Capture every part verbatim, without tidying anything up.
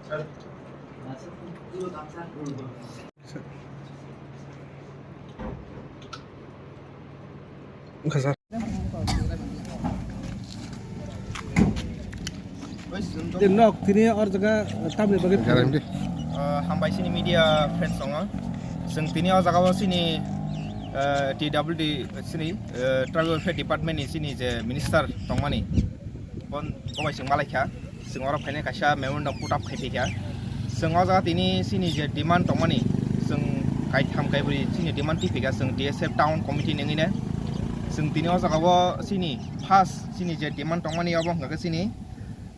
Wngkha sir. Nok tini or jaga tamni bagwi. Garam di. Ah, hambai sini media friends tongo. Chwng tini o jaga o sini, ah, T W D sini, ah, Tribal Welfare Department ni sini je minister tongmani. Bon, bo bai chwng malai kha. Chwng oro phainai kaisa memorandum put up khai phaikha. Chwng o jaga tini chini je demand tongmani, chwng kaitham kaibri chini demand twi phaikha, chwng T S F town committee nengwi ne. Chwng tini o jaga o chini first chini je demand tongmani obo hwnkha khe chini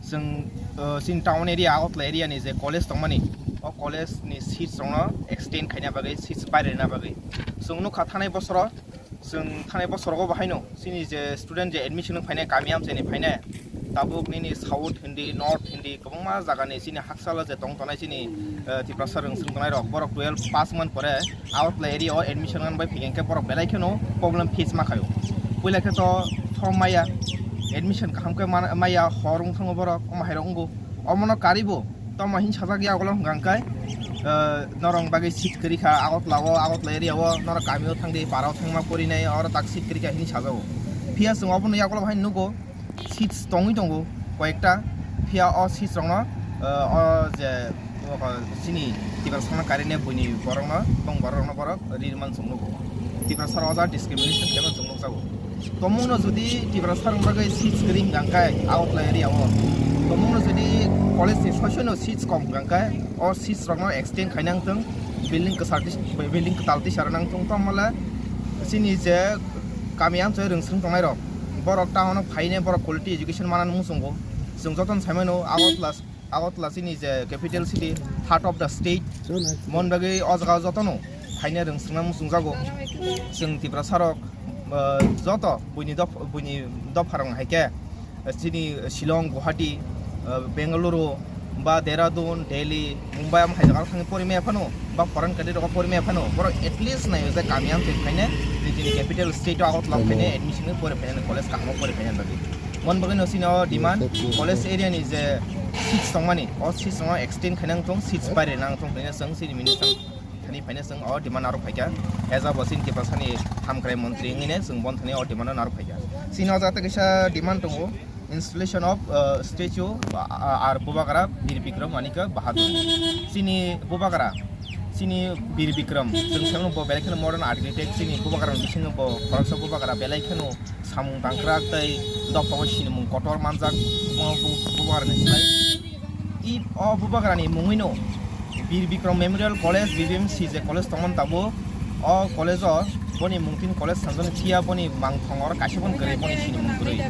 chwng, uh, chini town area, Agartala area ni je college tongmani, o college ni seats rokno extend khaina bagwi, seats bairina bagwi. Chwng nukha thanai bosoro Chwng thanai bosorogo bo haino chini je student je admission wng phainai kami amchaini phainai, tabuk nini south hindi, north hindi, kwbangma jagani chini haksalo je tong tongnai chini, eh, Tiprasa rwng swrwng tongnai rok, borok twelve pass man pore Agartala area o admission wng bai phikhe borok belai kheno problem face ma khaio. Puila khe to form maya, admission kaham khe man-, maya, hor wng thango borok, omo hai rok wngo. Omono karibo tamo hin sajak ya ulo hwnkha hwnkhe, eh, norong bagwi seat kwrwi kha Agartala o, Agartala area o, norok kami o thangdi, para o thangma porinai, oro tak seat kwrwi kha hin sajago. Phiya chwng obono yagulo hai nugo, seats tongwi tongo koyekta, phiya o seats rokno, eh, o je, o chini Tiprasa no karine buini borokno, tong borokno borok rir man chwng nugo. Tiprasa o ja discrimination khe man chwng nukjago. Tomungno jodi Tiprasa rok bagwi seats kwrwi hwnkha hwnkhe Agartala area o, tomungno jodi college ni soisoino seats kom hwnkha hwnkhe o seats rokno extend khaina wngthung, building kwchar tis-, building kwtal tisa rwna wngthung, tamo le chini je kami amchoi rwng swrwng tongnai rok, borok town o phaine borok quality education manani muchungo. Chwng jotono sai mano Agartala Agartala chini je capital city, heart of the state, mon bagwi o jaga jotono phaina rwng swrwngna muchungjago. Chwng Tiprasa rok, uh, joto buini doph-, buini dopha rok hai khe, uh, chini Shillong, Guwahati, uh, Bengaluru, ba Dehradun, Delhi, Mumbai, am hai jaga thangwi pori maya phano, ba foreign country rogo pori maya phano, borok at least naio je kami amchoi phaina, chini capital state o Agartala phaina admission pori phaina, college kahamo pori phaina bagwi. Mon bagwi no chini o demand, college area ni je seats tongmani, o seats no extend khaina wngthung, seats baire nang thung khaina chwng chini minister thani phaina chwng o demand narwk phaikha. As a bo chini Tiprasa ni hamkrai montri wngwi ne chwng bon thani o demand narwk phaikha. Chini o jaga kaisa demand tongo, installation of, uh, statue, uh, ar Bubagra Bir Bikram Manikya Bahadur. Chini Bubagra, chini Bir Bikram, chwng saimano bo belai kheno modern architect, chini Bubagra ni bisingo bo khoroksa Bubagra belai kheno samung tangkrak tei dophao sinimung kotor manjak, bo bu-, Bubagrani slai. I o Bubagrani mungwino Bir Bikram Memorial College, B B M C je college tongmani tabuk, o college o boni mungtini college sanjani phiya boni mangthong oro kaisa boni kwrwi boni sinimung kwrwi.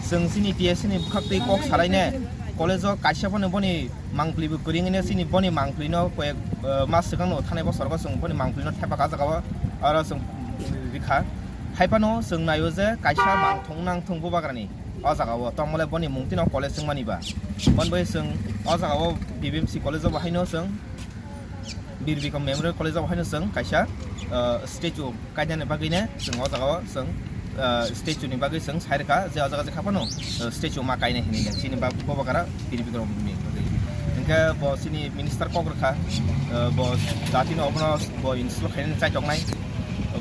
Chwng chini T S C ni bwkhak twi kok salaine college o kaisa boni boni mangpli bo kwrwi wngwi chini boni mangpli no koyek, eh, mas swkang no thanai bosor o chwng boni mangpli no thepa ka jaga o oro chwng rikha. Haiphano chwng naio je kaisa mangthong nangthong Bubagrani o jaga o, tongmole boni mungtino college wngmani ba. Bon bai chwng o jaga o B B M C college o bo haino chwng Bir Bikram Memorial College o bo haino chwng kaisa, uh, statue kainani bagwi ne chwng o jaga o chwng, uh, statue ni bagwi chwng sai rwkha je o jaga je kha phano, uh, statue ma kainai hinwi chini ba Bubagra Bir Bikram ni bagwi. Hinkhe bo chini minister kok rwkha, uh, bo jati no obono bo install khainani chaitoknai.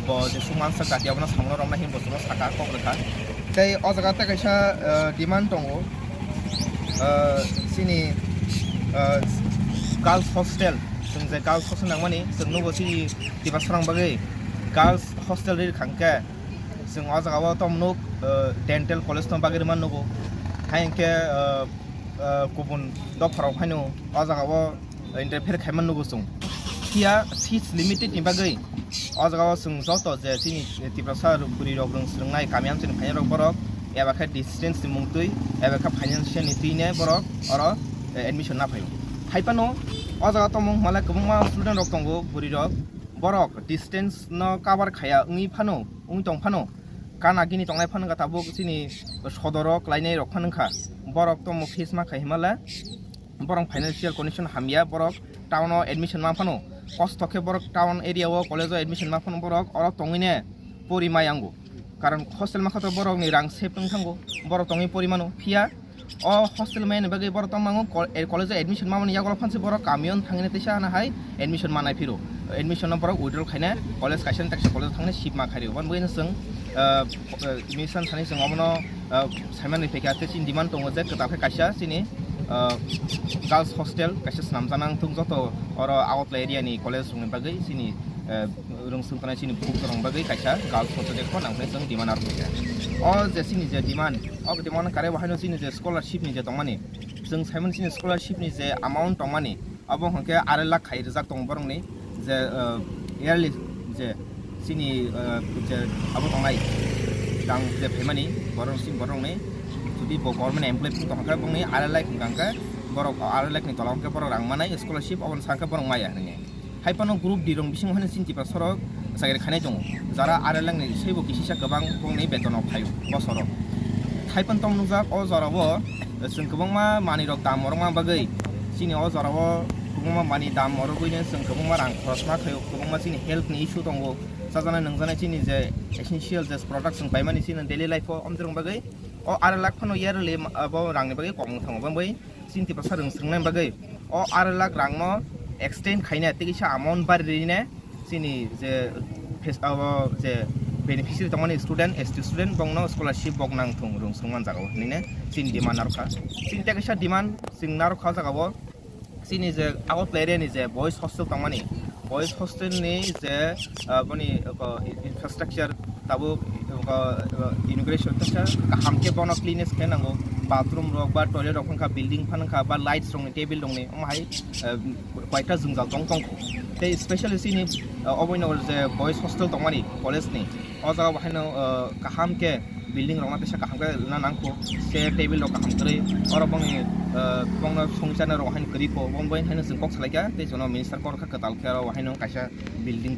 Bo jesuk mansa jati abono samungno romna hinwi bo chwngno saka kok rwkha. Tei o jaga tei kaisa, ah, demand tongo, ah, chini, ah, girls hostel, chwng je girls hostel nangmani chwng nugo chini Tiprasarok bagwi girls hostel ri rwkha hwnkhe chwng o jaga o tamo nuk, ah, dental college no bagwi rwma nugo. Hai hwnkhe, ah, ah, kubun dopharok haino o jaga o interfere khaima nugo chwng. Phiya seats limited ni bagwi o jaga o chwng joto je chini Tiprasa bwrwi rok rwng swrwngnai kami amchaini phainai rok borok eba khe distance ni mung twi eba khe financial ni twi ne borok oro, eh, admission na phaio. Hai phano o jaga tongmung hwnmale kwbangma student rok tongo bwrwi rok, borok distance no cover khaya wngwi phano, wngwi tong phano, kana gini tongnai phano wngkha tabuk chini sodoro klainai rok phano wngkha, borok tongmo face ma khai hwnmale. Borok financial condition hamya, borok town o admission ma phano kosto khe, borok town area o college o admission ma phano borok oro tongwi ne pori ma yango, karon hostel ma khato borok ni rang save wng thango, borok tongwi pori mano. Phiya O hostel maya ni bagwi borok tongmango, kol-, eh, college o admission mamani yagulo phansi borok kamio thangwi teisa hana hai admission manai phiro. Admission no borok withdraw khaina college kaisa ni taksa college thangna sip ma khairo. Oboni bagwi no chwng, ah, eh, mission sani chwng obono, ah, saimani phaikha tei chini demand tongo je kwtal khe kaisa chini, ah, girls hostel kaisa swnamjaknang thung joto oro Agartala area ni college rokni bagwi chini, eh, rwngswng tongnai chini bukhuk rokni bagwi kaisa girls hostel de khon ang khe chwng demand arokha. O je chini je demand, o demand kare bo haino chini je scholarship ni je tongmani, chwng saimani chini scholarship ni je amount tongmani, abo hwnkhe arai lakh khai rijak tongo borokni je, eh, yearly je chini, eh, je abo tongnai rang je phaimani borok chini borokni, jodi bo government employee tongkha bongni arai lakh hwnkha khe borok arai lakh ni tola hwnkhe borok rang manai scholarship, oboni sakhe borok maya hwnwi. Hai phano group D rok bisingo haino chini Tiprasa rok chakri khainai tongo, jara arai lakh ni saibo kisisa kwbang bongni beton rok phaio bosoro. Hai phano tong nukjak o jora o chwng kwbangma manwi rok dam orokma bagwi chini o jora o kwbangma manwi dam orogwino chwng kwbangma rang khorosma khaio, kwbangma chini health ni issue tongo, chajaknai nungjaknai chini je essential je product chwng paimani chini daily life o, omjwrwng bagwi o arai lakh phano yearly abo rangni bagwi kok wng thango, bangbai chini Tiprasa rwngswrwngna bagwi o arai lakh rangno extend khaina tei kisa amount bari rina chini je fes-, abo je beneficiary tongmani student, S T student bongno scholarship bok nang thung rwngswrwng man jaga o hinwi chini demand narwkha. Chini tei kisa demand chwng narwkha o jaga o chini je Agartala area ni je boys hostel tongmani, boys hostel ni je, ah, boni, ah, infrastructure tabuk, ah, inauguration teisa kaham khe bono cleanliness khe nango, bathroom rok ba toilet rok wngkha, building phan wngkha ba lights rokni table rokni omo hai, ah, koita jwngjal tong tongkho. Tei specially chini, ah, oboino je boys hostel tongmani college ni, o jaga bo haino, ah, kaham khe building rokno teisa kaham khe rwna nangkho, chair table rok kaham kwrwi, oro bongni, ah, bongno songchar rok haino kwrwi kho, bong bai haino chwng kok salaikha tei jono minister kok rwkha kwtal khe oro haino kaisa building